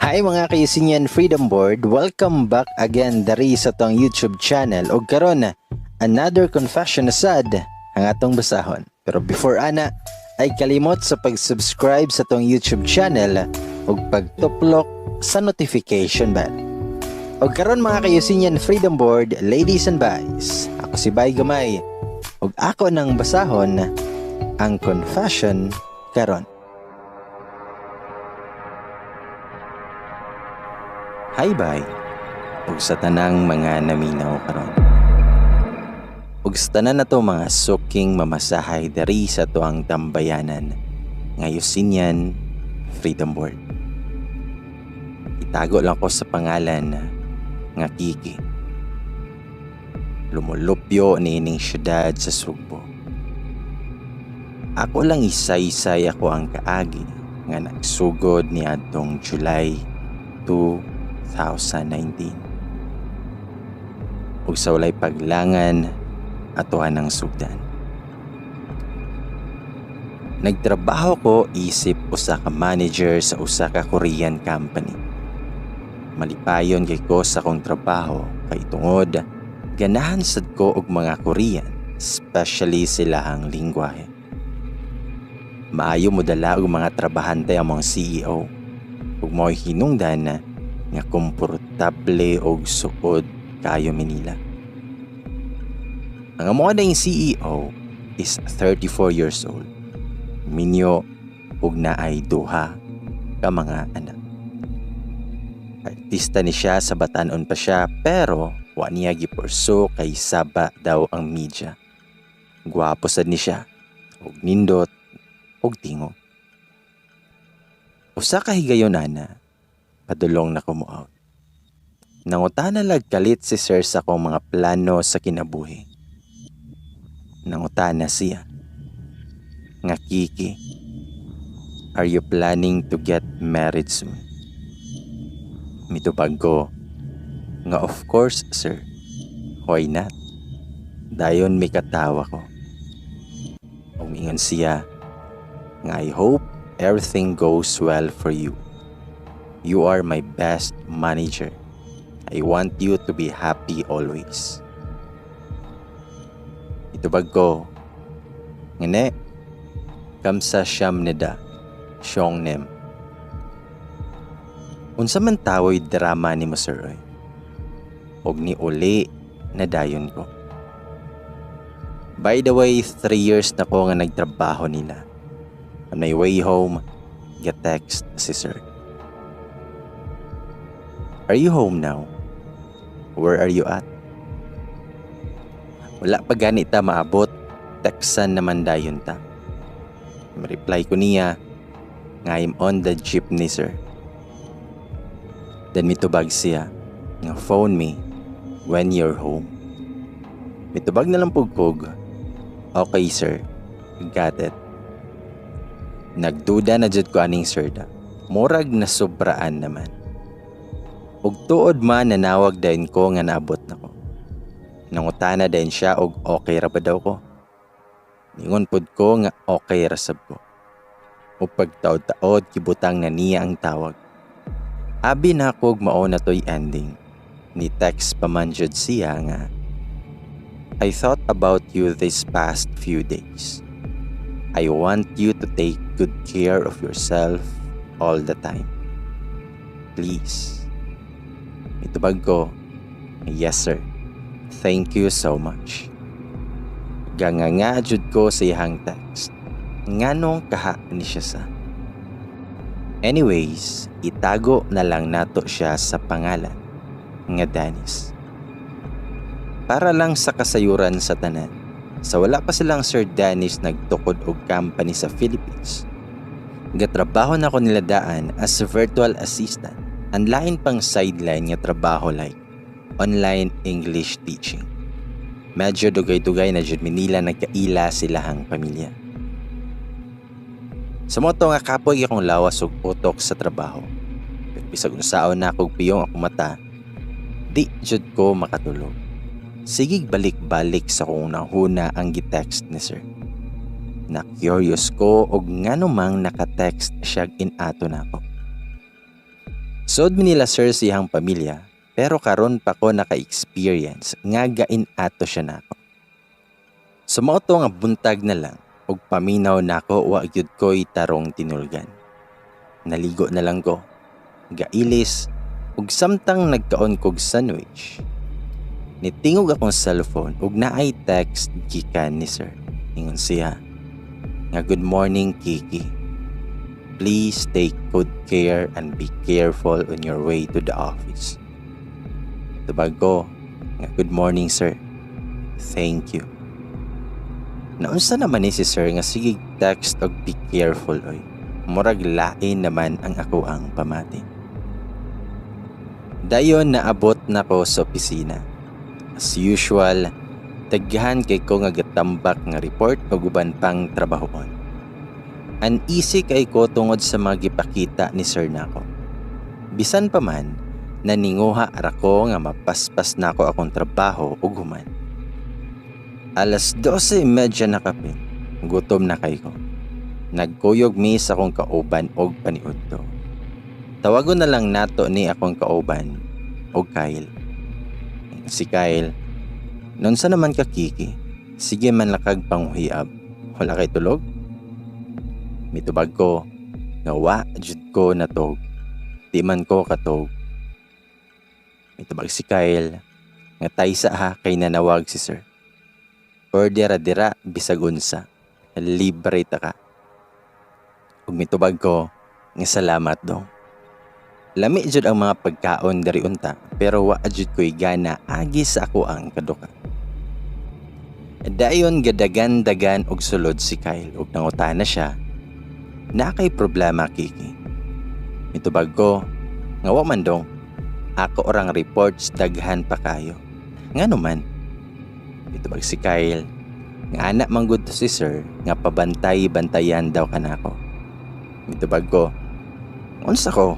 Hi, mga ka-Eusinian Freedom Board, welcome back again dari sa atong YouTube channel og karon, another confession na sad ang atong basahon. Pero before ana, ay kalimot sa pag-subscribe sa atong YouTube channel ug pagtuplok sa notification bell. Og karon, mga ka-Eusinian Freedom Board, ladies and guys, ako si Bay Gamay ug ako nang basahon ang confession karon. Hi, bay. Ug sa tanang mga naminaw karon. Ug sa tanan nato mga suking mamasahay diri sa atuang tambayanan nga Eusinian Freedom Board. Itago lang ko sa pangalan nga Kiki. Lumulupyo niining syudad sa Sugbo. Ako lang isaysay ako ang kaagi nga nagsugod ni adtong July 2019. Ug sa walay paglangan, atoa ng sugdan. Nagtrabaho ko isip usa ka manager sa usa ka Korean company. Malipayon kay ko sa akong trabaho kay tungod ganahan sad ko og mga Korean, especially silahang lingwahe. Maayo modala og mga trabahante among CEO ug mao'y hinungdan nga komportable og suod kayo mi nila. Ang amo na CEO is 34 years old. Minyo ug naay duha ka mga anak. Artista ni siya sa batan-on pa siya, pero wa niya gi-pursue kay saba daw ang media. Gwapo sad ni siya ug nindot og tingog. Usa ka higayon ana, padulong na ko mo-out. Nangutana lag kalit si sir sa akong mga plano sa kinabuhi. Nangutana siya nga, "Kiki, are you planning to get married soon?" Mitubag ko nga, "Of course, sir. Why not?" Dayon mikatawa ko. Umingon siya nga, "I hope everything goes well for you. You are my best manager. I want you to be happy always." Itubag ko, nga, "Ne, kamsahamnida, songnim." Unsa man tawoy drama nimo, sir, oy? Og ni uli na dayon ko. By the way, 3 years na ko nga nagtrabaho nila. On my way home, ga-text si sir. "Are you home now? Where are you at?" Wala pa gani ta maabot, textan naman dayon ta. Reply ko niya nga, "I'm on the jeepney, sir." Then mitubag siya nga, "Phone me when you're home." Mitubag na lang pug kog, "Okay, sir, got it." Nagduda na jud ko aning sir da. Murag na sobraan naman. Ug tuod man, nanawag dayon ko nga naabot na ko. Nangutana dayon siya og okay ra ba daw ko. Ningon pud ko nga okay ra sab ko. Ug pagtaod-taod, gibutang na niya ang tawag. Abi na kog mao na to'y ending. Ni text pa man jud siya nga, "I thought about you this past few days. I want you to take good care of yourself all the time. Please." Mitubag ko, "Yes, sir. Thank you so much." Ganganga jud ko sa iyang text. Nganong kaha ni siya sa? Anyways, itago na lang nato siya sa pangalan nga Dennis. Para lang sa kasayuran sa tanan, sa wala pa silang Sir Dennis nagtukod og company sa Philippines, gatrabaho na ko nila daan as virtual assistant. Ang lain pang sideline nga trabaho like online English teaching. Medyo dugay-dugay na jud mi nila nagkaila silahang pamilya. Sa mao to nga kapoy akong lawas ug utok sa trabaho. Pero bisag unsaon na akong piyong akong mata, di jud ko makatulog. Sigig balik-balik sa akong hunahuna ang gitext ni sir. Na curious ko og ngano mang naka-text siya inato nako. Sud mi nila sir sa iyang pamilya, pero karon pa ko naka-experience nga gain ato siya nako. So mao to nga buntag na lang ug paminaw nako, wa gyud ko'y tarong tinulgan. Naligo na lang ko. Gailis ug samtang nagkaon kog sandwich, nitingog akong cellphone ug naay text gikan ni sir. Ingon siya nga, "Good morning, Kiki. Please take good care and be careful on your way to the office." Tubag ko nga, "Good morning, sir. Thank you." Naunsa naman ni si sir nga sige text og be careful oy? Murag lain naman ang ako ang pamati. Dayon naabot na ko sa opisina. As usual, daghan kay ko nga gatambak nga report ug uban pang trabahoon. Uneasy kay ko tungod sa mga gipakita ni sir nako. Bisan pa man, naninguha ra ko nga mapaspas nako akong trabaho ug human. 12:30 na kapin. Gutom na kay ko. Nagkuyog mi sa akong kauban og paniudto. Tawagon na lang nato ni akong kauban og Kyle. Si Kyle, "Naunsa naman ka, Kiki? Sige man lang kag panghuiab. Wala kay tulog?" Mitubag ko nga wa jud ko natog. Di man ko katog. Mitubag si Kyle nga, "Taysa ha, kay nanawag si sir. Order ra dira bisag unsa. Libre ta ka." Ug mitubag ko nga, "Salamat dong." Lami jud ang mga pagkaon diri unta, pero wa jud ko'y gana agi sa ako ang kaduka. Dayon gadagan-dagan og sulod si Kyle ug nangutana siya, "Naa kay problema, Kiki?" Mitubag ko nga, "Wa man dong. Ako orang reports daghan pa kayo. Ngano man?" Mitubag si Kyle nga ana man gud to si sir nga pabantay-bantayan daw kanako. Mitubag ko, "Unsa ko?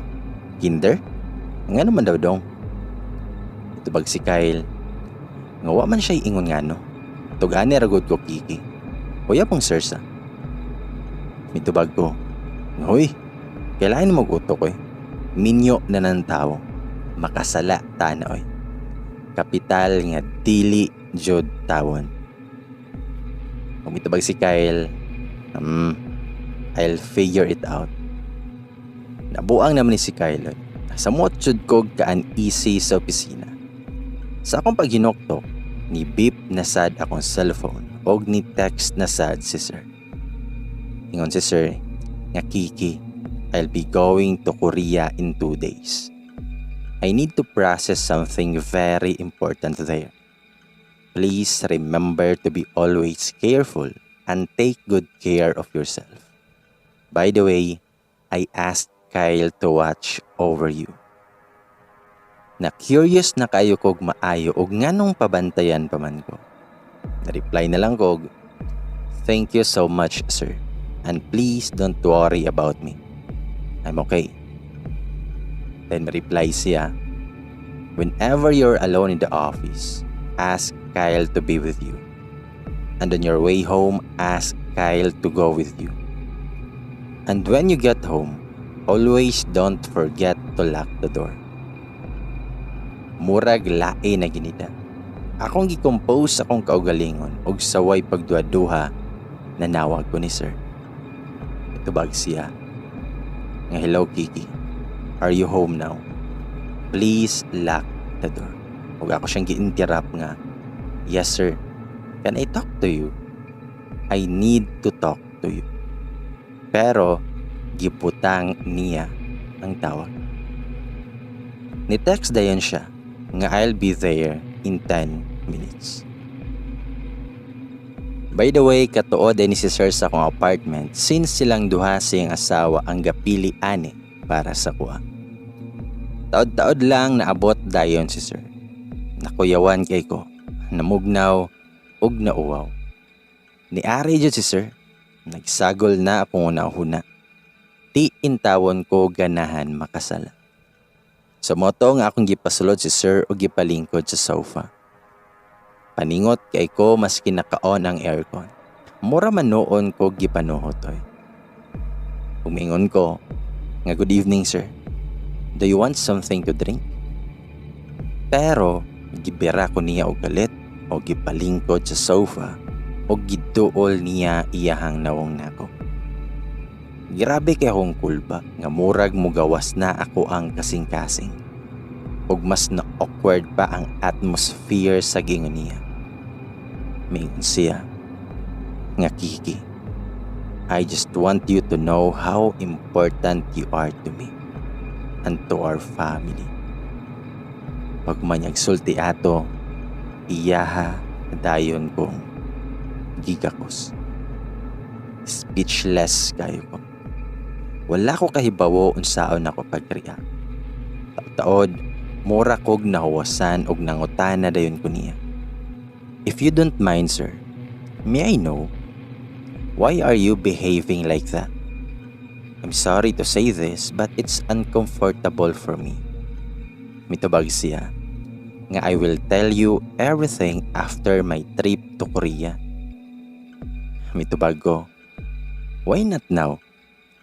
Kinder? Ngano man daw dong?" Mitubag si Kyle nga wa man siya ingon ngano. "Tug-ani ra gud ko, Kiki. Kuya pong sir sa." Mitubag ko, "Hoy, kailangan mo utok eh. Minyo na ng tao. Makasala ta na oy. Kapital nga dili jud tawon." Mitubag si Kyle, "I'll figure it out." Nabuang naman ni si Kyle. Samot jud kog kaan easy sa opisina. Sa akong paghinuktok, ni beep na sad akong cellphone og ni text na sad si sir. Ingon si sir nga, "Kiki, I'll be going to Korea in 2 days. I need to process something very important there. Please remember to be always careful and take good care of yourself. By the way, I asked Kyle to watch over you." Na curious na kayo kog maayo og nganong pabantayan pa man ko. Na-reply na lang kog, "Thank you so much, sir. And please don't worry about me. I'm okay." Then reply siya, "Whenever you're alone in the office, ask Kyle to be with you. And on your way home, ask Kyle to go with you. And when you get home, always don't forget to lock the door." Murag lain na ginida. Akong gi-compose akong kaugalingon og saway pagduha-duha nanawag ko ni sir. Tubag siya nga, "Hello, Kiki. Are you home now? Please lock the door." Ug ako siyang gi-interrupt nga, "Yes, sir. Can I talk to you? I need to talk to you." Pero gibutang niya ang tawag. Ni-text dayon siya nga, "I'll be there in 10 minutes." By the way, katuo din ni si sir sa akong apartment since silang duha siyang asawa ang gapili ani para sa kuha. Taod-taod lang naabot dayon si sir. Nakuyawan kay ko, namugnaw ug nauwaw. Niari jud si sir. Nagsagol na akong una-huna. Ti intawon ko ganahan makasala. Sa mao to nga akong gipasulod si sir og gipalingkod sa sofa. Paningot kay ko maski naka-on ang aircon. Mura man noon ko gipanuhot oy. Umingon ko nga, "Good evening, sir." Do you want something to drink?" Pero gibira ko niya og galit o gipalingkod sa sofa o giduol niya iyahang nawong nako. Grabe kay akong kulba nga murag mugawas na ako ang kasing-kasing. Ug mas na awkward pa ang atmosphere sa giingon niya. Mingon siya nga, "Kiki, I just want you to know how important you are to me and to our family." Pag sulti ato, iyaha dayon kong gigakos. Speechless kayo ko. Wala ko kahibawo unsaon ako pag-react. Taod, mura kog nahuwasan og nangutana dayon ko niya. "If you don't mind, sir, may I know, why are you behaving like that? I'm sorry to say this, but it's uncomfortable for me." Mitubag siya nga, "I will tell you everything after my trip to Korea." Mitubag ko, "Why not now?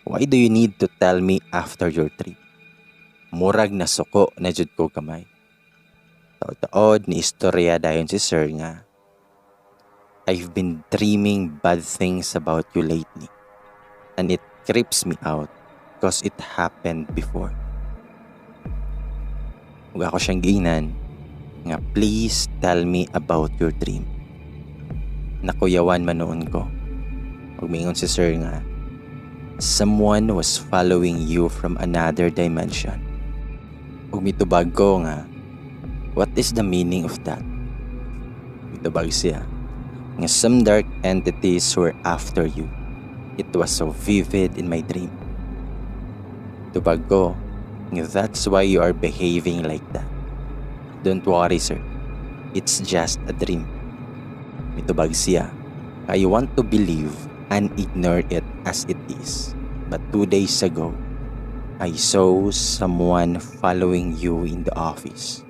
Why do you need to tell me after your trip?" Murag nasuko na jud ko kamay. Taod-taod ni istorya dayon si sir nga, "I've been dreaming bad things about you lately and it creeps me out 'cause it happened before." Ug ako siyang giingnan nga, "Please tell me about your dream." Nakuyawan man noon ko. Ug mingon si sir nga, "Someone was following you from another dimension." Ug mitubag ko nga, "What is the meaning of that?" Mitubag siya nga, "Some dark entities were after you. It was so vivid in my dream." Tubag ko nga, "That's why you are behaving like that. Don't worry, sir. It's just a dream." Mitubag siya, "I want to believe and ignore it as it is. But 2 days ago, I saw someone following you in the office."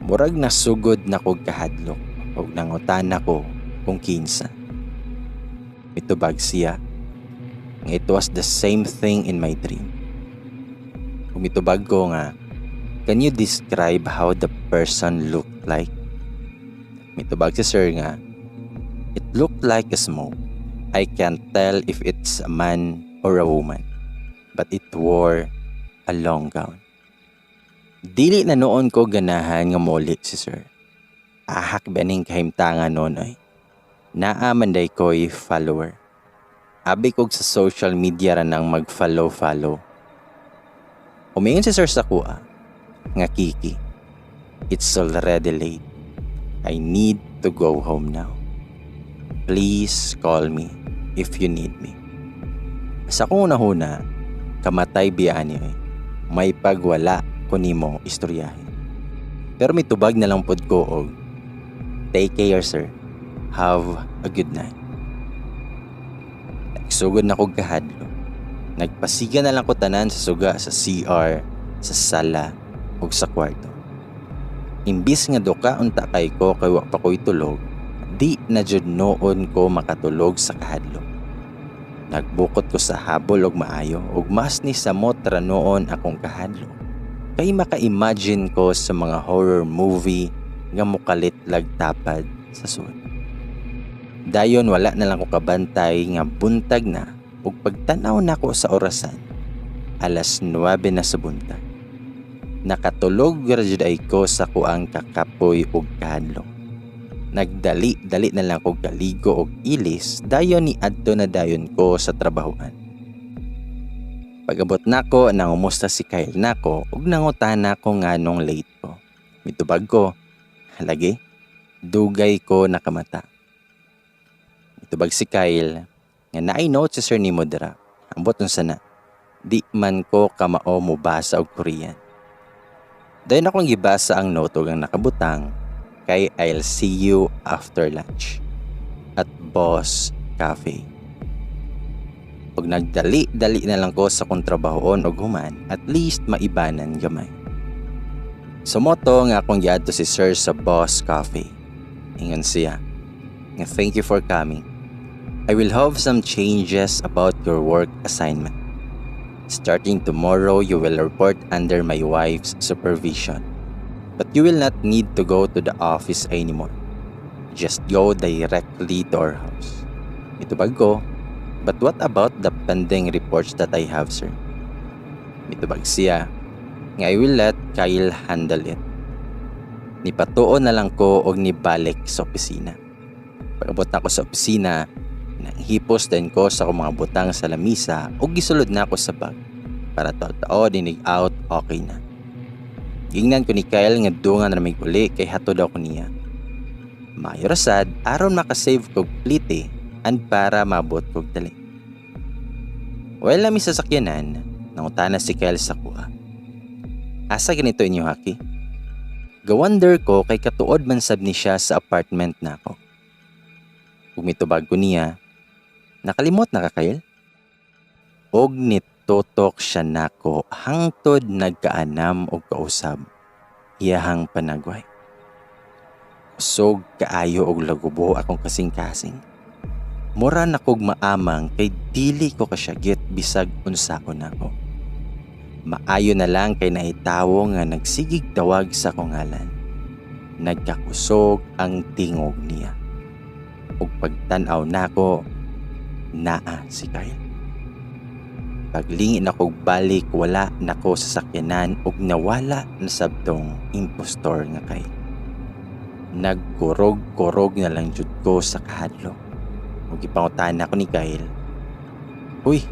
Murag nasugod na kog kahadlok ug nangutana ko kung kinsa. Mitubag siya nga it was the same thing in my dream. Ug mitubag ko nga, "Can you describe how the person looked like?" Mitubag si sir nga, "It looked like a smoke. I can't tell if it's a man or a woman, but it wore a long gown." Dili na noon ko ganahan nga muli si sir. Ahak ba ning kahimtangan noon ay. Naa man day ko'y follower. Abi kog sa social media ra nang mag-follow-follow. Umingon si sir sa akoa nga, "Kiki, it's already late. I need to go home now. Please call me if you need me." Sa akong hunahuna, kamatay biya ni eh. May pagwala ko nimo istoryahin. Pero mitubag na lang pod ko og, "Take care, sir. Have a good night." Nagsugod na kog kahadlok. Nagpasiga na lang ko tanan sa suga sa CR, sa sala ug sa kwarto. Imbis nga duka unta kay ko kay wa pa ko'y tulog, di na jud noon ko makatulog sa kahadlok. Nagbukot ko sa habol og maayo ug mas ni samot ra noon akong kahadlok. Kay maka-imagine ko sa mga horror movie nga mukalit lagtapad sa sud. Dayon wala na lang ko kabantay nga buntag na ug pagtanaw nako sa orasan, alas 9 na sa buntag. Nakatulog ra jud ay ko sa kuang kakapoy ug kahadlok. Nagdali-dali na lang kog kaligo og ilis, dayon ni adto na dayon ko sa trabahoan. Pag-abot nako, nangumusta si Kyle nako ug nangutana ko nganong late ko. Mitubag ko, lagi, dugay ko nakamata. Mitubag si Kyle nga, "Naay note si sir nimo dira. Ambot unsa na. Di man ko kamao mobasa og Korean." Dayon akong gibasa ang note ug ang nakabutang kay "I'll see you after lunch at Boss Cafe." Pag nagdali-dali na lang ko sa kong trabahoon og human, at least maibanan gamay. Sumoto nga akong giadto si sir sa Boss Cafe. Ingon siya nga, "Thank you for coming. I will have some changes about your work assignment." "Starting tomorrow, you will report under my wife's supervision. But you will not need to go to the office anymore. Just go directly to our house." Mitubag ko, "But what about the pending reports that I have, sir?" Mitubag siya nga, "I will let Kyle handle it." Nipatuo na lang ko og nibalik sa opisina. Pag-abot na ako sa opisina, nanghipos din ko sa akong mga butang sa lamisa ug gisulod na ako sa bag para taod-taod inig out okay na. Gingnan ko ni Kyle nga dungan ra mig uli kay hatod ako niya. Maayo ra sad aron makasave kog plite and para maabot kog dali. While naa mi sa sakyanan, nangutana si Kyle sa akoa. "Asa ganito inyo, haki?" Gawonder ko kay katuod man sab ni siya sa apartment nako. Ug mitubag ko niya, "Nakalimot na ka, Kyle?" Og nitutok siya nako hangtod nagkaanam og kausab iyahang panagway. Kusog kaayo og lagubo akong kasing-kasing. Mura na kog maamang kay dili ko kasyagit bisag unsaon nako. Maayo na lang kay naitawo nga nagsigig tawag sa akong ngalan. Nagkakusog ang tingog niya. Ug pagtan-aw nako, naa si Kyle. Paglingi nako balik, wala nako sa sakyanan ug nawala na sabtong impostor nga Kyle. Nagkurog-kurog na lang jud ko sa kahadlok. Ug gipangutana ko ni Kyle, "Uy,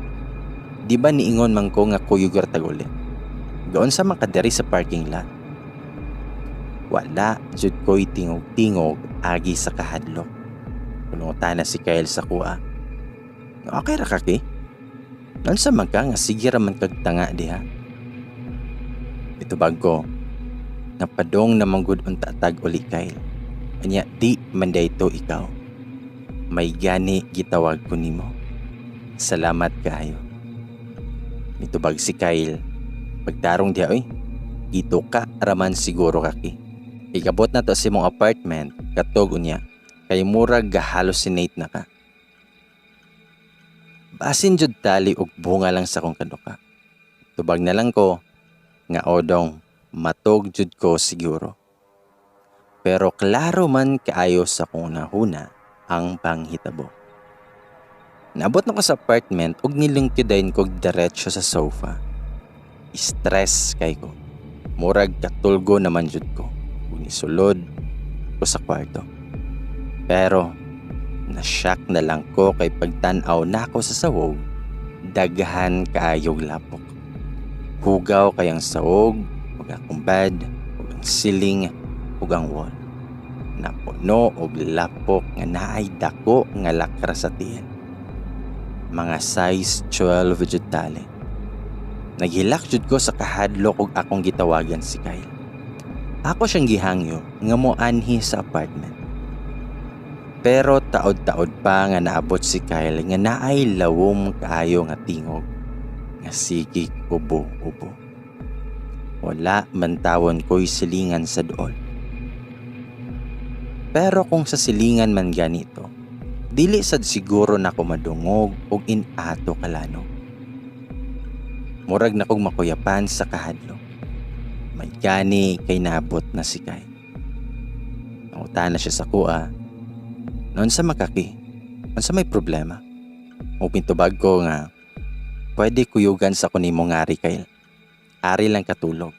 di ba niingon man ko nga kuyog ra tag uli? Gaunsa man ka diri sa parking lot?" Wala jud ko'y tingog-tingog agi sa kahadlok. Nangutana si Kyle sa akoa, "Okay ra ka, Ki? Unsa man ka nga sige ra man kag tanga diha?" Mitubag ko, "Napadong naman gud unta tag uli, Kyle. Anya di man dayto ikaw. May gani gitawag ko nimo. Salamat kaayo." Mitubag si Kyle, "Pagtarong diha oy, gituka raman siguro ka, Ki. Igabot na to sa imong apartment, katog unya, kay murag ga-hallucinate na ka." Basin jud tali og bunga lang sa akong kaduka. Tubag na lang ko nga odong matog jud ko siguro. Pero klaro man kaayo sa akong hunahuna ang panghitabo. Naabot na ko sa apartment ug nilungkid dayon kog diretso sa sofa. Stress kay ko. Murag katulgo naman jud ko ug nisulod ko sa kwarto. Pero na-shock na lang ko kay pagtan-aw nako sa sawog, daghan kaayog lapok. Hugaw kay ang sawog, ug akong bed, ug ang ceiling, ug ang wall. Napuno og lapok nga naay dako nga lakra sa tiil. Mga size 12 jud tali. Naghilak jud ko sa kahadlok ug akong gitawagan si Kyle. Ako siyang gihangyo nga moanhi sa apartment. Pero taod-taod pa nga naabot si Kyle nga naay lawom kaayo nga tingog nga sigig ubo-ubo. Wala man tawon ko'y silingan sa duol. Pero kung sa silingan man ganito, dili sad siguro nako madungog og inato kalanog. Murag na kog makuyapan sa kahadlok. May gani kay naabot na si Kyle. Nangutana siya sa akoa, "Unsa man ka, Ki? Unsa may problema?" Ug mitubag ko nga, "Pwede kuyugan sa ko nimo ngari, Kyle. Ari lang katulog.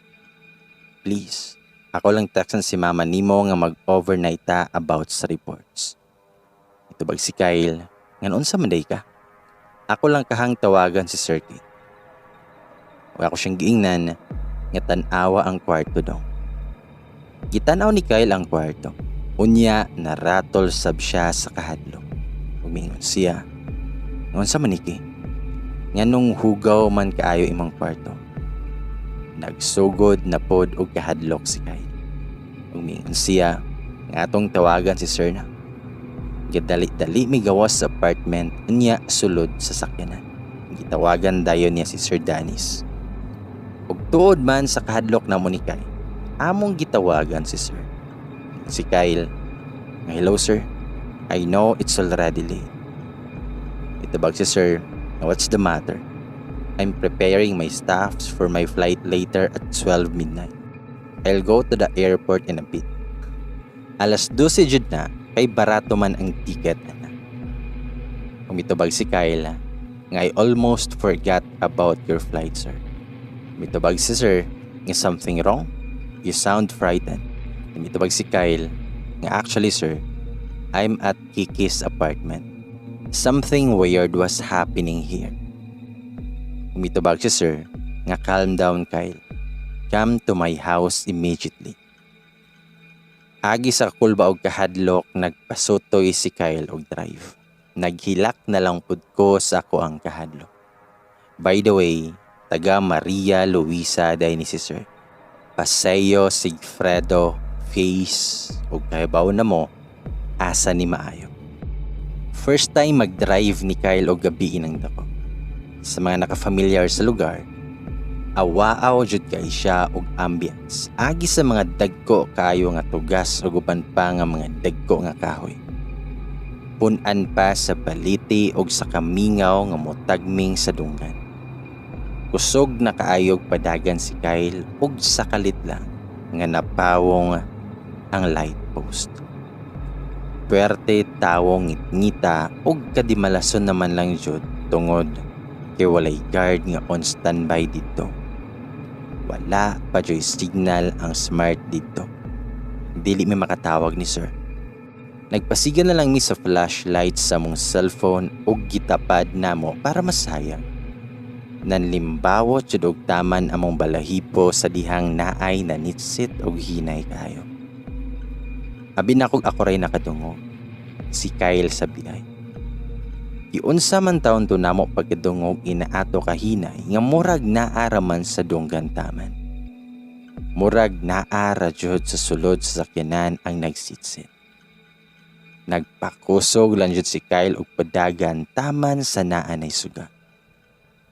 Please, ako lang textan si mama nimo nga mag-overnight ta about sa reports." Itubag si Kyle, "Nga unsa man day ka? Ako lang kahang tawagan si Sir Kate." Ug ako siyang giingnan nga tan-awa ang kwarto dong. Gitanaw ni Kyle ang kwarto. Unya naratol sab siya sa kahadlok. Ug miingon siya, "Unsa man ni, Ki? Nganong hugaw man kaayo imong kwarto?" Nagsugod na pod og kahadlok si Kyle. Ug miingon siya nga atong tawagan si Sir na. Gadali-dali mi gawas sa apartment, unya sulod sa sakyanan. Gitawagan dayon niya si Sir Danis. Ug tuod man sa kahadlok namo ni Kyle, among gitawagan si Sir. Si Kyle, nga, "Hello, sir, I know it's already late." Itubag si Sir, "What's the matter?" I'm preparing my stuffs for my flight later at 12 midnight. I'll go to the airport in a bit." Alas 12 jud na kay barato man ang ticket ana. Mitubag si Kyle nga, "I almost forgot about your flight, sir." Mitubag si sir nga, "Something wrong? You sound frightened." Mitubag si Kyle nga, "Actually, sir, I'm at Kiki's apartment. Something weird was happening here." Mitubag si sir nga, "Calm down, Kyle. Come to my house immediately." Agi sa kulba og kahadlok, nagpasutoy si Kyle og drive. Naghilak na lang pud ko sa akoang kahadlok. By the way, taga Maria Luisa diay ni si sir. Paseo Sigfredo Phase, ug kahibaw na mo asa ni maayo. First time mag-drive ni Kyle og gabi inang dako. Sa mga naka-familiar sa lugar, awaaw jud kay siya og ambience. Agi sa mga dagko kaayo nga tugas ug uban pa nga mga dagko nga kahoy. Pun-an pa sa baliti og sa kamingaw nga motagming sa dunggan. Kusog na kaayog padagan si Kyle ug sa kalit lang nga napawong ang light post. Puwerte tawong ngitngita ug kadimalason naman lang jud tungod kay walay guard nga on standby didto. Wala pa joy signal ang Smart didto. Dili mi makatawag ni sir. Nagpasiga na lang mi sa flashlight sa among cellphone ug gitapad namo para masayang. Nanlimbawot jud og taman among balahibo sa dihang naay nanitsit og hinay kaayo. Abi nakog ako ray nakadungog. Si Kyle sa biay. Giunsa man taon to namo pagkadungog inaato kahinay nga murag naa ra man sa dunggan taman. Murag naa ra jud sa sulod sa sakyanan ang nagsitsit. Nagpakusog lang jud si Kyle og padagan taman sa naa nay suga.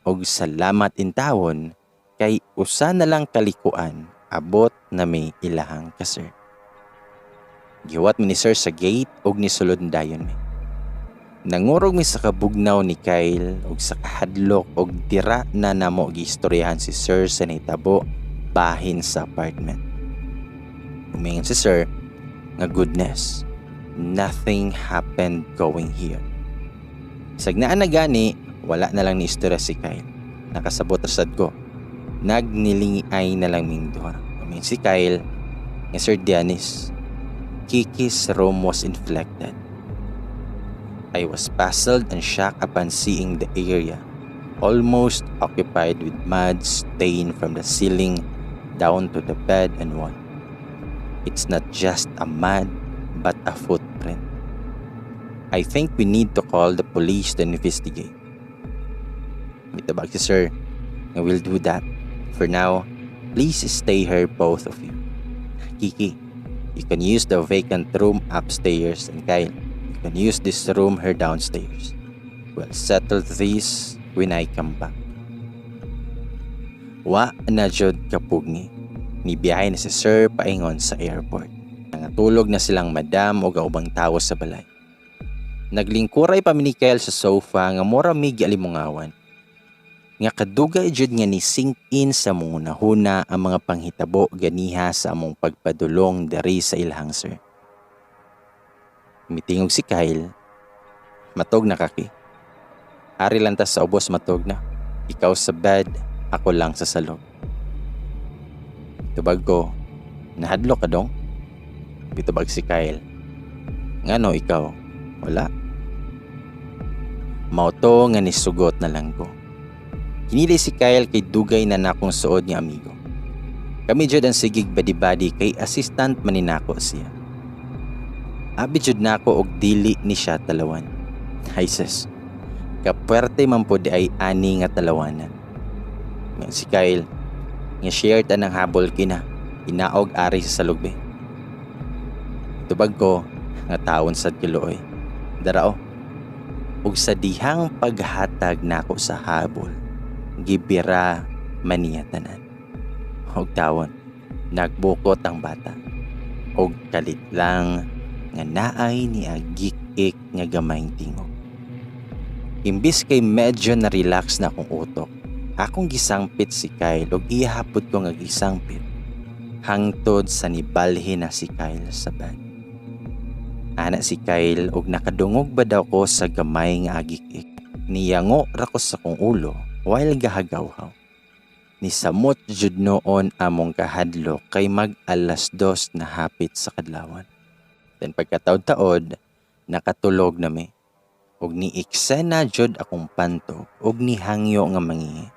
Og salamat intawon kay usa na lang kalikuan, abot na may ilahang ka-sir. Gihuwat mi ni sir sa gate og nisulod dayon mi. Nangurog mi sa kabugnaw ni Kyle og sa kahadlok og dira na namo giistoryahan si sir sa nahitabo bahin sa apartment. Umingon si sir nga, "Goodness, nothing happened going here." Sagnaan na gani, wala na lang ni istorya si Kyle. Nakasabot sad ko. Nagnilingi na lang ming duha. Umingon si Kyle nga, "Sir Dennis, Kiki's room was inflected. I was puzzled and shocked upon seeing the area, almost occupied with mud stain from the ceiling down to the bed and wall. It's not just a mud, but a footprint. I think we need to call the police to investigate." Mitubag si sir nga, "We'll do that. For now, please stay here, both of you. Kiki, you can use the vacant room upstairs, and Kyle, you can use this room here downstairs. We'll settle this when I come back." Wa na jud kapugni. Nibiyahe na si sir paingon sa airport. Nangatulog na silang madam o ubang tawo sa balay. Naglingkuray pa mi ni Kyle sa sofa nga mura mi gialimungawan. Nga kadugay jud nga ni sink in sa among hunahuna ang mga panghitabo ganiha sa among pagpadulong diri sa ilahang sir. Mitingog si Kyle, "Matog na kaki. Ari lang ta sa ubos, matog na. Ikaw sa bed, ako lang sa salog." Tubag ko, "Nahadlok ka dong?" Bitubag si Kyle, "Ngano ikaw? Wala?" Mao to nga nisugot na lang ko. Kinili si Kyle kay dugay na nakong suod nga amigo. Kami jud ang sigig badi-badi kay assistant man ni nako siya. Abi jud nako og dili ni siya talawan. Hay sis. Kapuwerte man po diay ani nga talawanan. Nga si Kyle, nga share ta ng habol kina, inaog ari sa salugbe. Tubag ko, nga tawon sad kiluoy. Darao. Ug sa dihang paghatag nako sa habol, gibira man niya tanan. Og tawon, nagbukot ang bata. Og kalit lang nga naay ni agik-ik nga gamayng tingog. Imbis kay medyo na-relax na akong utok, Akong gisangpit si Kyle ug iya hapod ko nga gisangpit hangtod sa nibalhin na si Kyle sa bed. Ana si Kyle og nakadungog ba daw ko sa gamay nga agik-ik. Niyango ra ko sa kong ulo while gahagawhaw. Nisamot jud noon among kahadlok kay mag 2:00 na hapit sa kadlawon. Then pagkataod-taod, nakatulog na mi. Og ni eksena jud akong pantog og nihangyo nga mangihi.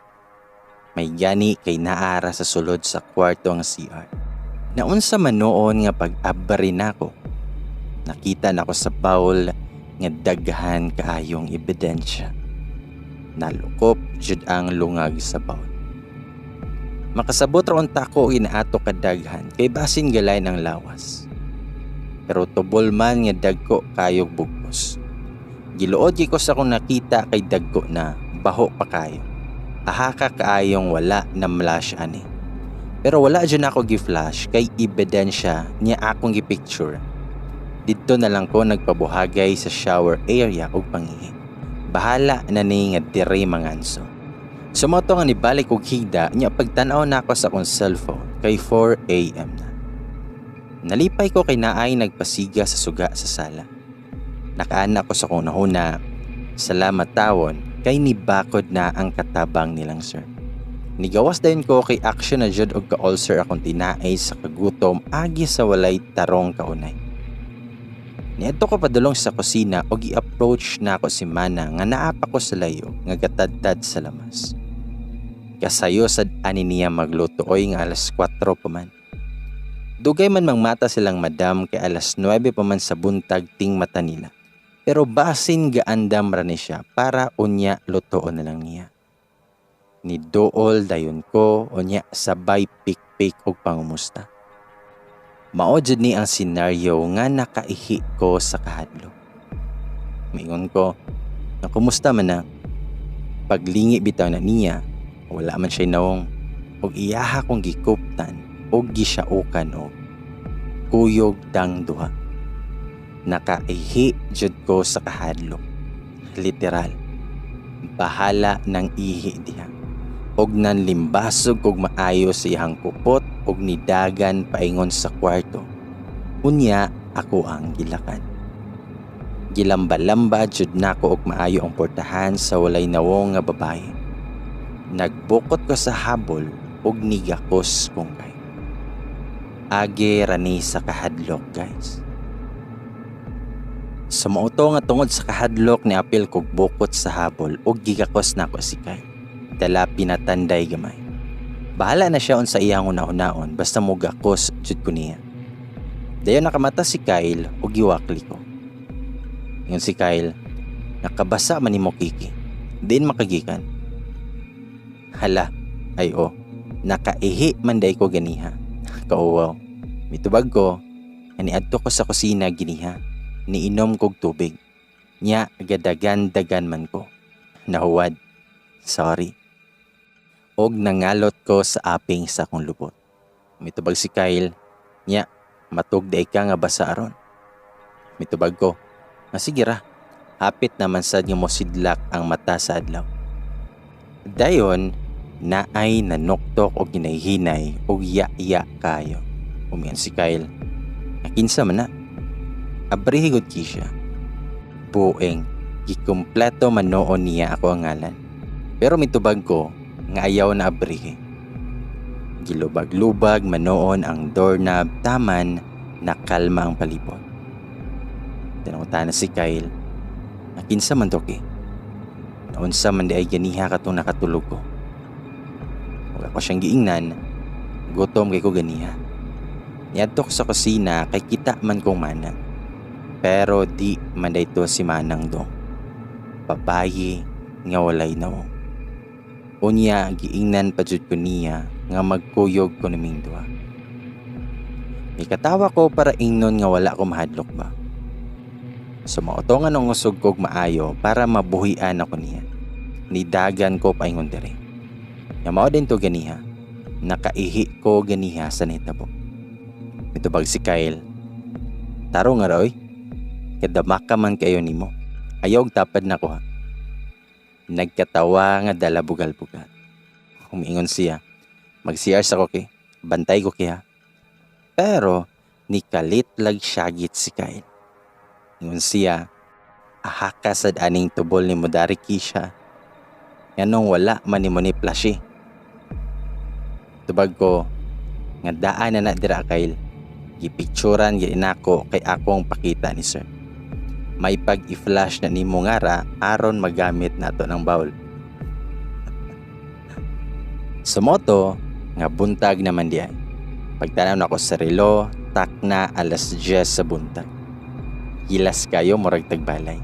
May gani kay naara sa sulod sa kwarto ang CR. Naunsa man noon nga pag-abri nako, nakita nako sa bowl nga daghan kaayong ebidensya. Nalukop jud ang lungag sa bowl. Makasabot ra unta ko og inaato kadaghan kay basin galain ang lawas. Pero tubol man nga dagko kayog bugkos. Giluod ko sa akong nakita kay dagko na, baho pa kayo. Ahaka kaayong wala na flash ani. Pero wala jud ako gi-flash kay ebidensya niya akong gi-picture. Didto na lang ko nagpabuhagay sa shower area og pangihi. Bahala na ni nga diri manganso. Sumoto nga nibalik og higda niya, pagtan-aw nako sa akong cellphone kay 4 a.m. na. Nalipay ko kay naay nagpasiga sa suga sa sala. Nakaana ko sa akong nahuna, salamat tawon kay nibakod na ang katabang nilang sir. Nigawas dayon ko kay action na jud og ka-ulcer akong tinaay sa kagutom agi sa walay tarong kaunay. Niadto ko padulong sa kusina og i-approach na ako si Mana nga naa pa ko sa layo nga gatadtad sa lamas. Kasayo sad ani niya magluto oy nga alas 4 pa man. Dugay man mangmata silang madam kay alas 9 pa man sa buntag ting mata nila. Pero basin gaandam ra ni siya para unya lutoon na lang niya. Niduol dayon ko unya sabay pikpik og pangumusta. Mao jud ni ang senaryo nga nakaihi ko sa kahadlok. Miingon ko, "Na kumusta man na?" Paglingi bitaw na niya, wala man siya nawong. Og iyaha kong gikuptan og gisyaukan og kuyog tang duha. Nakaihi jud ko sa kahadlok. Literal. Bahala ng ihi diha. Og nanlimbasog kog maayo sa iyang kupot og nidagan paingon sa kwarto. Unya ako ang gilakan. Gilamba-lamba jud nako og maayo ang portahan sa walay nawong nga babae. Nagbukot ko sa habol og nigakos kong kay. Age rani sa kahadlok, guys. Sa mauto nga tungod sa kahadlok ni apil kog bukot sa habol og gigakos nako si Kyle. Dala pinatanday gamay. Bahala na siya unsa iyang una-unaon basta mogakos jud ko niya. Dayon nakamata si Kyle og giwakli ko. Ingon si Kyle, "Nakabasa man nimo, Kiki. Diin makagikan?" Hala, ay oh, nakaihi man day ko ganiha. Kauwaw. Mitubag ko, niadto ko sa kusina giniha. Niinom kog tubig. Nya gadagan-dagan man ko. Nahuwad. Sorry. Og nangalot ko sa aping sa akong lubot. Mitubag si Kyle, "Nya, matug day ka nga basa aron." Mitubag ko, nga sige ra, hapit naman sad nga mosidlak ang mata sa adlaw. Dayon, naay nanuktok og ginayhinay og ya-ya kayo. Umiyan si Kyle, "Nakinsa man na? Abrihi gud ki siya." Bueng, gikumpleto man noon niya ako ang ngalan. Pero mitubag ko nga ayaw na abrihi. Gilubag-lubag man noon ang doorknob taman nakalma ang palibot. Tinangutan na si Kyle, "Nakinsa man to ki? Naunsa man di ay ganiha katong nakatulog ko?" Wala ko siyang giingnan, gutom kay ko ganiha. Niadto ko sa kusina kay kita man kong manang. Pero di man dayto si Manang dong. Babayi nga walay nawong. Unya giingnan pa jud ko niya nga magkuyog ko naming duha. Mikatawa ko para ingnon nga wala ko mahadlok ba. Sumauto nga nung usog kog maayo para mabuhian ako niya. Nidagan ko paingon diri. Nga mao din to ganiha. Nakaihi ko ganiha sa nahitabo. Mitubag si Kyle, "Taro nga raoy. Kadama ka man kayo nimo. Ayaw og tapad na ko ha." Nagkatawa nga dala bugal-bugal. Umiingon siya, "Mag-CR sa ko kay, bantay ko kiha." Pero nikalit lag syagit si Kyle. Ingon siya, "Ahaka sad aning tubol ni Mudari Kisha. Nganong wala man nimo ni flash?" Tubag ko, nga daan na na dira, Kyle. Gipicturan gyud nako kay akong pakita ni sir. May pag i-flash na nimo nga ra aron magamit nato ng bowl. Sa moto, nga buntag naman di ay. Pagtanaw nako sa relo, tak na alas 10 sa buntag. Hilas kayo, murag tagbalay.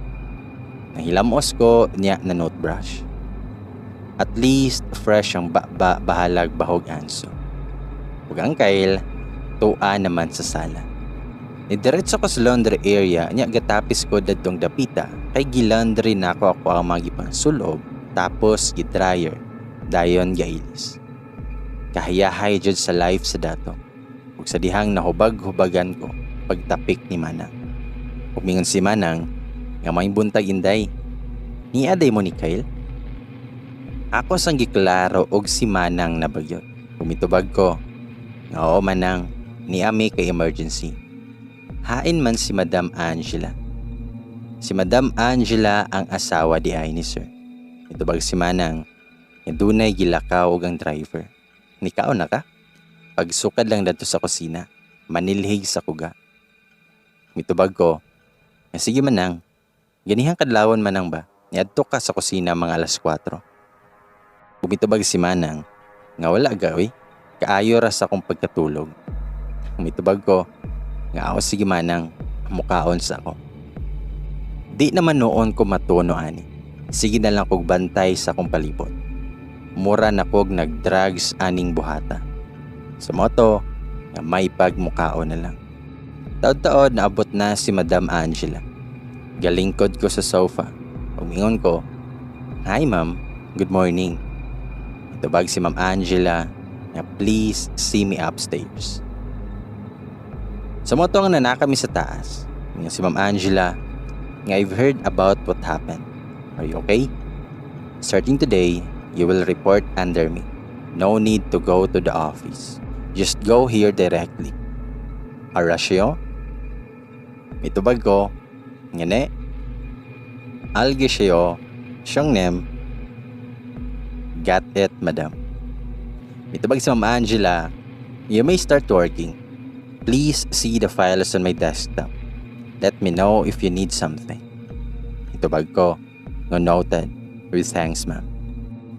Nahilamos ko niya na notebrush. At least fresh ang baba, bahalag bahog anso. Ug ang Kyle, tua naman sa sala. Nidiretso ko sa laundry area niya gatapis ko dadtong dapita kay gilaundry nako ako ang mga gipangsulob, tapos gidryer, dayon gailis. Kahayahay jud sa life sa dato. Ug sa dihang nahubag-hubagan ko pagtapik ni Manang. Umingon si Manang nga, "May buntag, Inday. Niaday mo ni Kyle?" Ako sang giklaro og si Manang na bagyot. Umitubag ko nga, "Oo, Manang, niami kay emergency. Hain man si Madam Angela?" Si Madam Angela ang asawa di ay ni sir. Itubag si Manang nga dunay gilakaw og ang driver. "Nikaon na ka? Pagsukad lang dadto sa kusina. Manilhig sa kuga." Mitubag ko nga, "Sige, Manang." "Ganihang kadlawon, Manang, ba? Niadto ka sa kusina mga alas 4." Umitubag si Manang nga, "Wala gawi. Kaayo ra sa akong pagkatulog." Umitubag ko nga, "Ako sige, Manang, mukaon sa ako." Di naman noon ko matuno ani. Sige na lang kog bantay sa akong palibot. Mura na kog nag-drugs aning buhata. Sa moto, nga may pagmukaon na lang. Taod-taod naabot na si Madam Angela. Galingkod ko sa sofa. Umingon ko, "Hi ma'am, good morning." Itubag si Ma'am Angela na, "Please see me upstairs." Sa moto nga na kami sa taas. Ingon si Ma'am Angela nga, "I've heard about what happened. Are you okay? Starting today, you will report under me. No need to go to the office. Just go here directly. Arasyo?" Mitubag ko, nga, "Ne. Algesyo, siyong nem." "Got it, madam." Mitubag si Ma'am Angela, "You may start working. Please see the files on my desktop. Let me know if you need something." Itubag ko, nga, "Noted. With thanks, ma'am."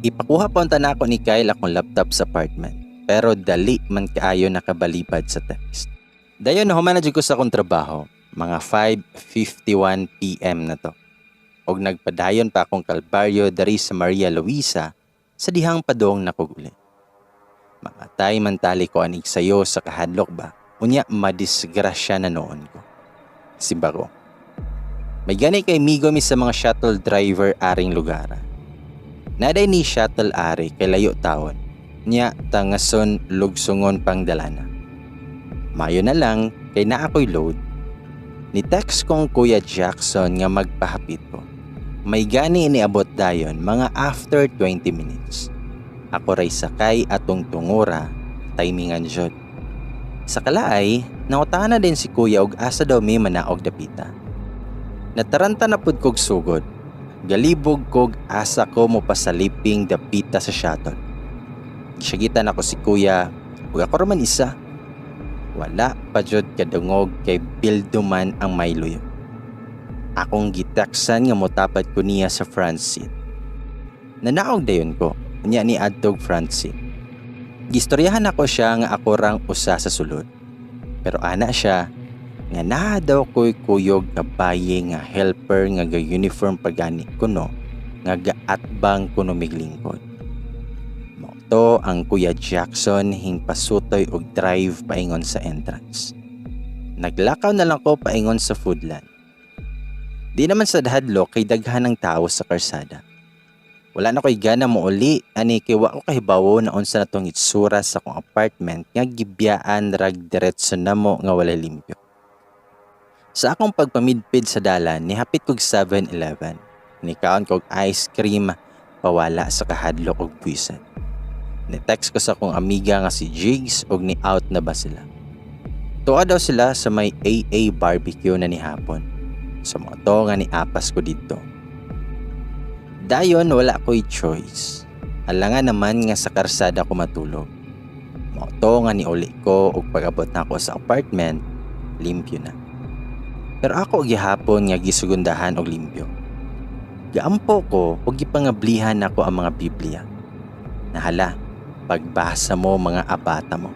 Ipakuha pa unta nako ni Kyle akong laptop sa apartment. Pero dali man kaayo nakabalibad sa text. Dayon nahuman na jud ko sa akong trabaho. Mga 5:51 PM na to. Og nagpadayon pa akong kalbaryo dari sa Maria Luisa sa dihang padong nakog uli. Mamatay man tali ko anig sayo sa kahadlok ba. Unya madisgrasya na noon ko. Simba ko. May gani kay migo mi sa mga shuttle driver aring lugar. Naday ni shuttle ari kay layo tawon. Nya tangason lugsungon pang dalana. Mayo na lang kay naa ko'y load. Ni text kong Kuya Jackson nga magpahapit ko. May gani iniabot dayon mga after 20 minutes. Ako ray sakay atong tungura, timingan jud. Sa kalaay, nangutana din si Kuya og asa daw mi manaog dapita. Nataranta na pud kog sugod. Galibog kog asa ko mo pasaliping dapita sa shuttle. Syagitan ako si Kuya ug ako ra man isa. Wala pa jud kadungog kay bildo man ang may luyo. Akong giteksan nga motapad ko niya sa front seat. Nanaog dayon ko, unya ni adtog front seat. Gistoryahan ako siya nga ako rang usa sa sulod. Pero ana siya nga naa daw ko'y kuyog nga baye nga helper nga ga-uniform pagani kuno nga gaatbang kuno miglingkod. Mao to ang Kuya Jackson hingpasutoy og drive paingon sa entrance. Naglakaw na lang ko paingon sa foodland. Di naman sa hadlok kay daghan ng tao sa karsada. Wala na ko'y gana mo uli ani kay wa ko kahibawo na unsa na tong itsura sa akong apartment nga gibiyaan rag diretso namo nga walay limpyo. Sa akong pagpamidpid sa dalan, nihapit kog 7-Eleven. Nikaon kog ice cream pawala sa kahadlok og buwisit. Ni-text ko sa akong amiga nga si Jigs og ni-out na ba sila. Tuwa daw sila sa may AA barbecue na ni hapon. So mao to nga niapas ko didto. Dayon wala ko'y choice. Alangan naman nga sa karsada ko matulog. Mao to nga niuli ko og pag-abot nako sa apartment, limpyo na. Pero ako gihapon nga gisugundahan og limpyo. Gaampo ko og gipangablihan nako ang mga Biblia. Nahala, pagbasa mo mga abata mo.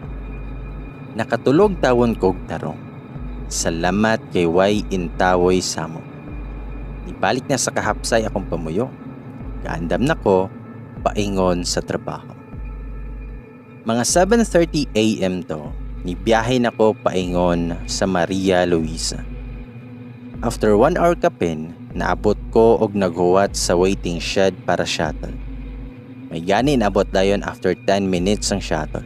Nakatulog tawon kog tarong. Salamat kay way intawoy samo. Ibalik na sa kahapsay akong pamuyo. Kaandam na ko, paingon sa trabaho. Mga 7:30 a.m. to, nibiyahe na ko paingon sa Maria Luisa. After 1 hour kapin, naabot ko og naghuwat sa waiting shed para shuttle. May gani naabot dayon after 10 minutes ang shuttle.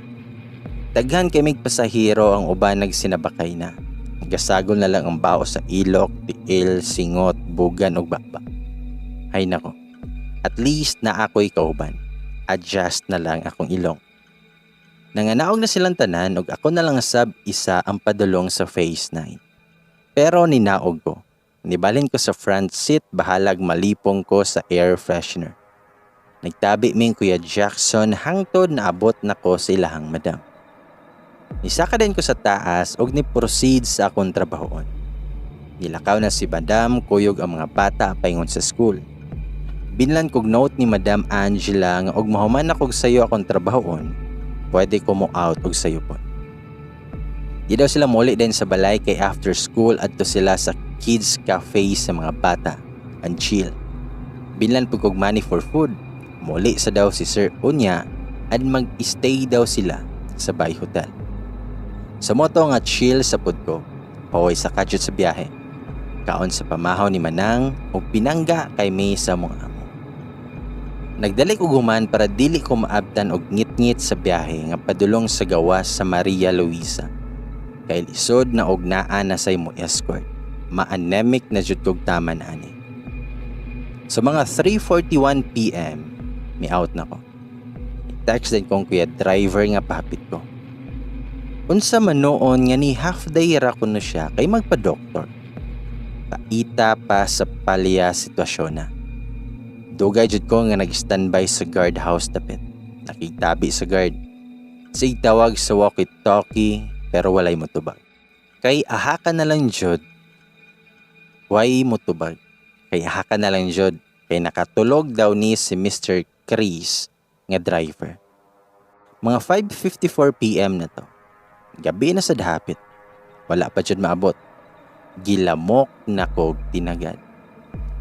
Daghan kay mig pasahero, ang uban nagsinabakay na. Gasagol na lang ang bao sa ilok, tiil, singot, bugan ug baba. Hay nako. At least na ako'y kauban. Adjust na lang akong ilong. Nanganaog na silang tanan ug ako na lang sab isa ang padulong sa phase 9. Pero ninaog ko. Nibalhin ko sa front seat, bahalag malipong ko sa air freshener. Nagtabi ming Kuya Jackson hangtod naabot na ko sa ilahang madam. Nisaka din ko sa taas og ni-proceed sa akong trabahoon. Nilakaw na si Madam kuyog ang mga bata paingon sa school. Binlan kog note ni Madam Angela nga og mahuman akog sayo akong trabahoon, pwede ko mo out og sayo po. Di daw sila muli din sa balay kay after school adto sila sa kids cafe sa mga bata and chill. Binlan pud kog money for food. Muli sa daw si Sir unya and mag-stay daw sila sa Bay Hotel. Sa moto nga chill sa pud ko, paway sa kadyot sa biyahe. Kaon sa pamahaw ni Manang o pinangga kay May sa mong amo. Nagdali ko guman para dili ko maabtan og ngit-ngit sa biyahe nga padulong sa gawas sa Maria Luisa. Kay lisod na og naa na say mo escort. Ma-anemic na jud kog taman ani. Sa mga 3:41 p.m., mi out na ko. Text din kong kuya driver nga pahapit ko. Unsa man noon nga ni half day ra kuno siya kay magpa-doktor. Paita pa sa palya sitwasyon na. Dugay jud ko nga nag-standby sa guard house dapit. Nakigtabi sa guard. Sig tawag sa walkie-talkie pero walay motubag. Kay aha ka na lang jud. Way motubag. Kay aha ka na lang jud. Kay nakatulog daw ni si Mr. Chris nga driver. Mga 5:54 p.m. na to. Gabi na sa dahapit. Wala pa jud maabot. Gilamok na kog tinagad.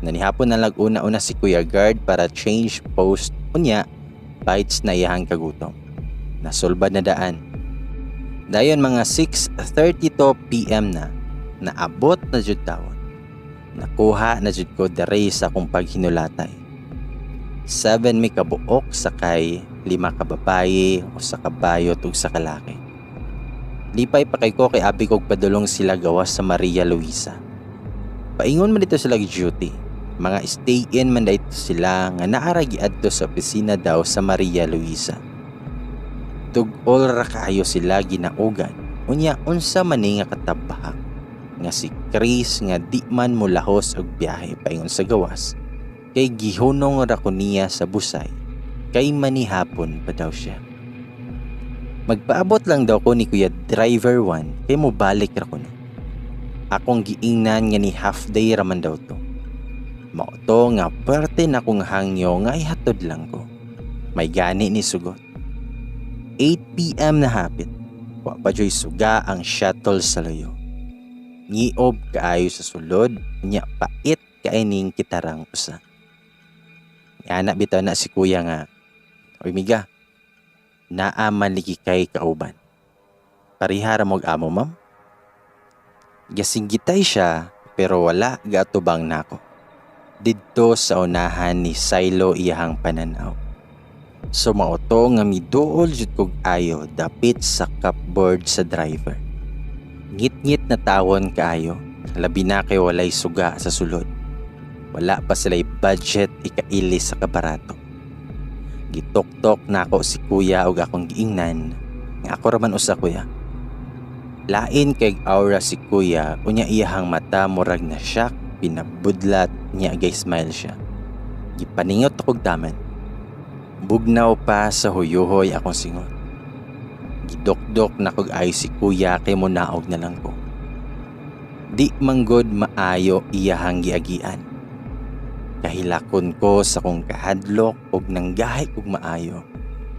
Nanihapon na lag una-una si Kuya Guard para change post, unya bites na iyahang kagutom. Nasulbad na daan. Dayon mga 6:32 p.m. na, naabot na jud tawon. Nakuha na jud ko dere sa akong paghinulatay. 7 mi kabuok sakay 5 ka babaye o sa kabayot ug sa kalaki. Lipay pa kay ko kay abi kog padulong sila gawas sa Maria Luisa. Paingon man dito sila duty. Mga stay in man dito sila nga naara giadto sa opisina daw sa Maria Luisa. Tug-ol ra kaayo sila ginaugan. Unya unsa man ni nga katabahak nga si Chris nga di man molahos og biyahe paingon sa gawas kay gihunong ra ko niya sa busay kay manihapon pa daw siya. Magpaabot lang daw ko ni Kuya Driver 1 kay mobalik ra ko na. Akong giingnan nga ni half day raman daw to. Mao to nga pwerte na kong hangyo nga ihatod lang ko. May gani ni sugot. 8 p.m. na hapit. Wa pa joy suga ang shuttle sa layo. Ngiob kaayo sa sulod, nya pait kaining kitarang usa. Ana bitaw na si kuya nga, "Oy miga, naa man ligi kay kauban. Parihara mo'g amo, ma'am." Gasinggitay siya pero wala gaatubang nako. Didto sa unahan ni Silo iyahang pananaw. So mao to nga miduol jud kog ayo dapit sa cupboard sa driver. Ngit-ngit na tawon kaayo, labi na kay walay suga sa sulod. Wala pa sila'y budget ikaili sa kabarato. Gituktok nako si kuya og akong giingnan nga ako ra man usa, kuya. Lain kay aura si kuya, unya iyahang mata murag na shock, pinabudlat niya gay smile siya. Gipaningot akog taman. Bugnaw pa sa huyuhoy akong singot. Gidokdok na kog ayo si kuya kay munaog na lang ko. Di manggod maayo iyahang giagian. Kahilakon ko sa kong kahadlok og nanggahi kog maayo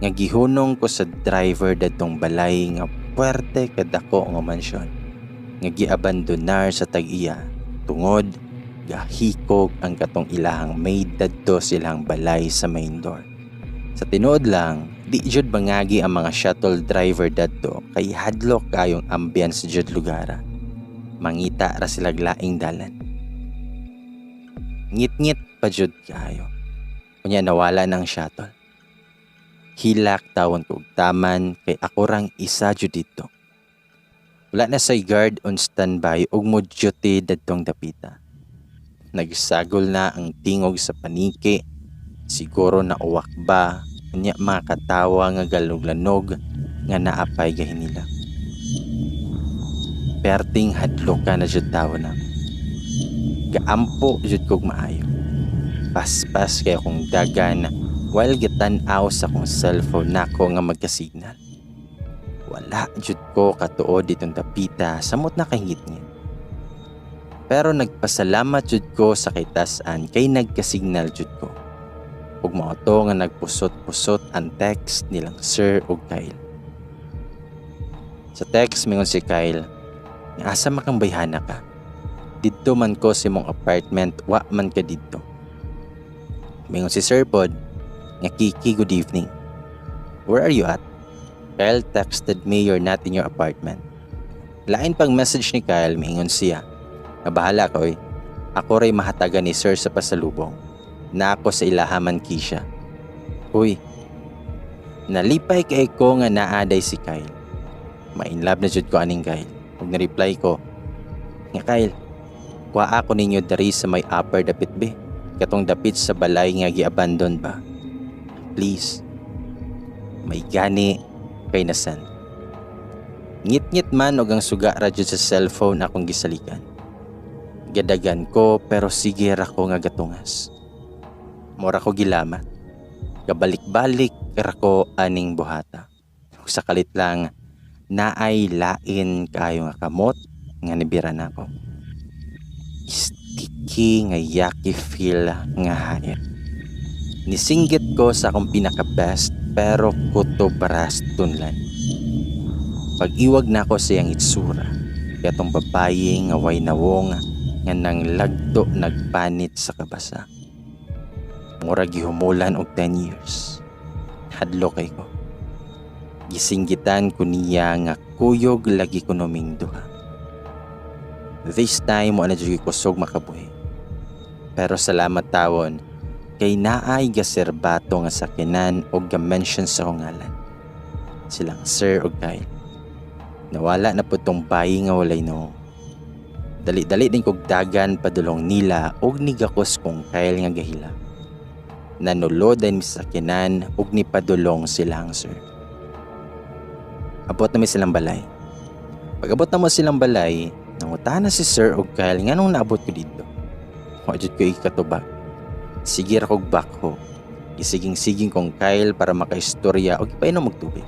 nga gihunong ko sa driver dadtong balay nga puwerte kadako nga mansyon nga giabandonar sa tag-iya tungod gahikog ang katong ilahang maid dadto silang balay sa main door. Sa tinuod lang, di jud mangagi ang mga shuttle driver dadto kay hadlok kayong ambience jud lugara. Mangita ra sila laing dalan. Ngit-ngit pa jud kaayo. Unya nawala ng shuttle. Hilak tawon ko og taman kay ako rang isa jud didto. Wala na say guard on standby ug mo duty dadtong dapita. Nagsagol na ang tingog sa paniki, siguro na uwak ba, unya mga katawa nga galuglanog nga naapay gahin nila. Perting hadloka na jud tawo na. Gaampo jud kog maayo. Paspas kay akong dagan while gitan-aw sa akong cellphone nako nga magkasignal. Wala jud ko katuod ditong dapita samot na kahingit-ngit. Pero nagpasalamat jud ko sa kitasan kay nagkasignal jud ko. Ug mao to nga nagpusot-pusot ang text nilang Sir ug Kyle. Sa text mingon si Kyle, nga asa man kang bayhana ka? Didto man ko sa imong apartment, wa man ka didto. Mingon si Sir pod, nga Kiki, good evening. Where are you at? Kyle texted me you're not in your apartment. Lain pang message ni Kyle, miingon siya nga bahala ka oy. Ako ray mahatagan ni Sir sa pasalubong. Na ako sa ilahaman Kisha. Uy, nalipay kay ko nga naaday si Kyle. Ma-inlove na jud ko aning Kyle. Ug na-reply ko, nga Kyle, kuha ako ninyo dari sa may upper dapit be. Katong dapit sa balay nga gi-abandon ba. Please. May gani kay nasan. Ngit-ngit man og ang suga ra jud sa cellphone akong gisalikan. Gadagan ko pero sige ra ko nga gatungas. Mura ko gilamat. Kabalik-balik ra ko aning buhata. Ug sa kalit lang naay lain kaayo nga kamot nga nibira nako. Sticky nga yucky feel nga hair. Nisinggit ko sa akong pinaka-best pero kutob ras tunlan. Pag-iwag nako sa iyang itsura, katong babaye nga way nawong nga nang lagto nagpanit sa kabasa. Mura gihumulan og 10 years. Hadlok kay ko. Gisinggitan ko niya nga kuyog lagi ko noming duha. This time mo na jud kusog makabuhi. Pero salamat tawon kay naay gaserbato nga sakinan og ga-mention sa akong ngalan. Silang Sir og Kyle. Nawala na po tong bayi nga walay no. Dali-dali din kog dagan padulong nila og nigakos kong Kyle nga gahila. Nanulo din mi sa sakinan og nipadulong silang sir. Abot na mi silang balay. Pag abot na mo silang balay, nangutana si Sir og Kyle nganong naabot ko dito. Wa jud ko ikatubag. Sige ra kog bakho. Gisiging-siging kong Kyle para makaistorya og ipainom og tubig.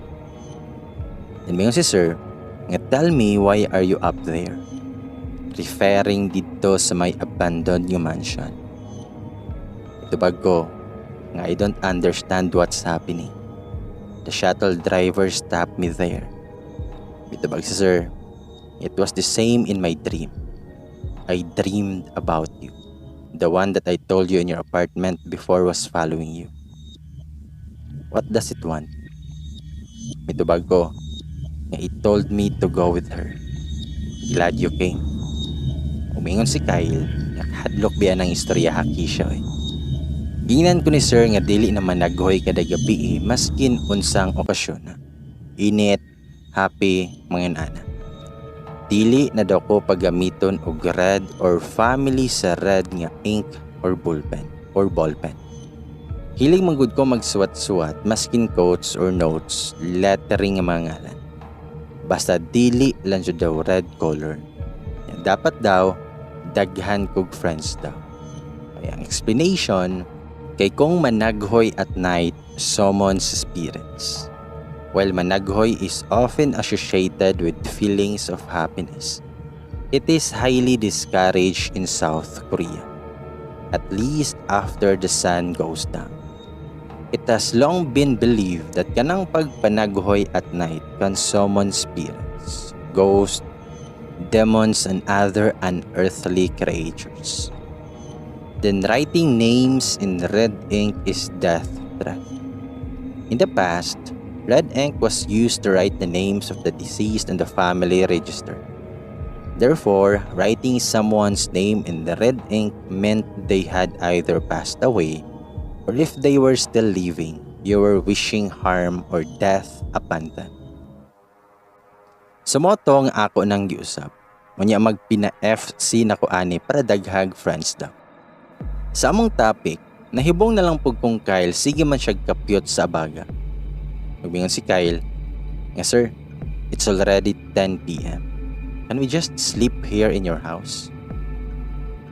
Then mingon si Sir, nga tell me, why are you up there? Referring dito sa may abandoned nga mansion. Itubag ko, nga I don't understand what's happening. The shuttle driver stopped me there. Mitubag si Sir, it was the same in my dream. I dreamed about you. The one that I told you in your apartment before was following you. What does it want? Mitubag ko, nga it told me to go with her. Glad you came. Umingon si Kyle, nga hadlok biya ng istorya haki siya eh. Gingnan ko ni Sir nga dili naman naghoy kada gabi eh, maskin unsang okasyon na. Init, happy, mga ana. Dili na daw ko paggamiton og red or family sa red nga ink or ballpen. Hilig man gud ko magsuwat-suwat maskin quotes or notes, lettering nga mga ngalan. Basta dili lang jud daw red color. Dapat daw daghan kog friends daw. Kaya ang explanation kay kung managhoy at night summons spirits. While managhoy is often associated with feelings of happiness, it is highly discouraged in South Korea, at least after the sun goes down. It has long been believed that kanang pagpanaghoy at night can summon spirits, ghosts, demons, and other unearthly creatures. Then writing names in red ink is death threat. In the past, red ink was used to write the names of the deceased in the family register. Therefore, writing someone's name in the red ink meant they had either passed away or, if they were still living, you were wishing harm or death upon them. So mao to nga ako nang giusab. Unya magpina-FC na ko ani para daghag friends daw. Sa among topic, nahibong na lang pug kong Kyle sige man siya kapyot sa abaga. Magmingon si Kyle, nga, "Sir, it's already 10 p.m. Can we just sleep here in your house?"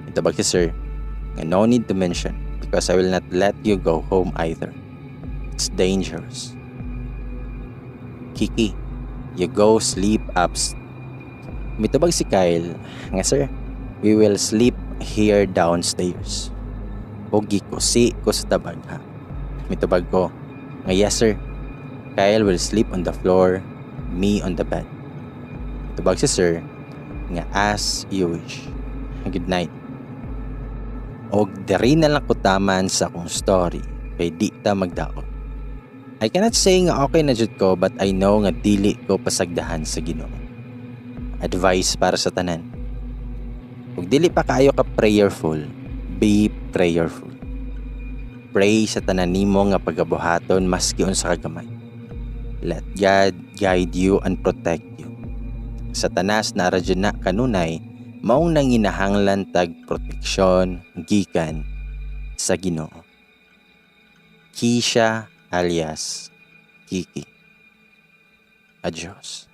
Mitubag si sir, nga, "No need to mention because I will not let you go home either. It's dangerous. Kiki, you go sleep ups." Mitubag si Kyle, nga, "Sir, we will sleep here downstairs." O gikusi ko sa tabagha. Mitubag ko, nga, "Yes, sir. Kyle will sleep on the floor, me on the bed." Tubag si sir, nga, "As you wish. Good night." Og diri na lang ko taman sa akong story kay di ta magdaot. I cannot say nga okay na jud ko, but I know nga dili ko pasagdahan sa Ginoo. Advice para sa tanan. Kung dili pa kaayo ka prayerful, be prayerful. Pray sa tanan nimo nga pagabuhaton maski unsa ka gamay. Let God guide you and protect you. Satanas naa ra jud na kanunay, maong nanginahanglan tag proteksyon gikan sa Ginoo. Kisha alias Kiki. Adios.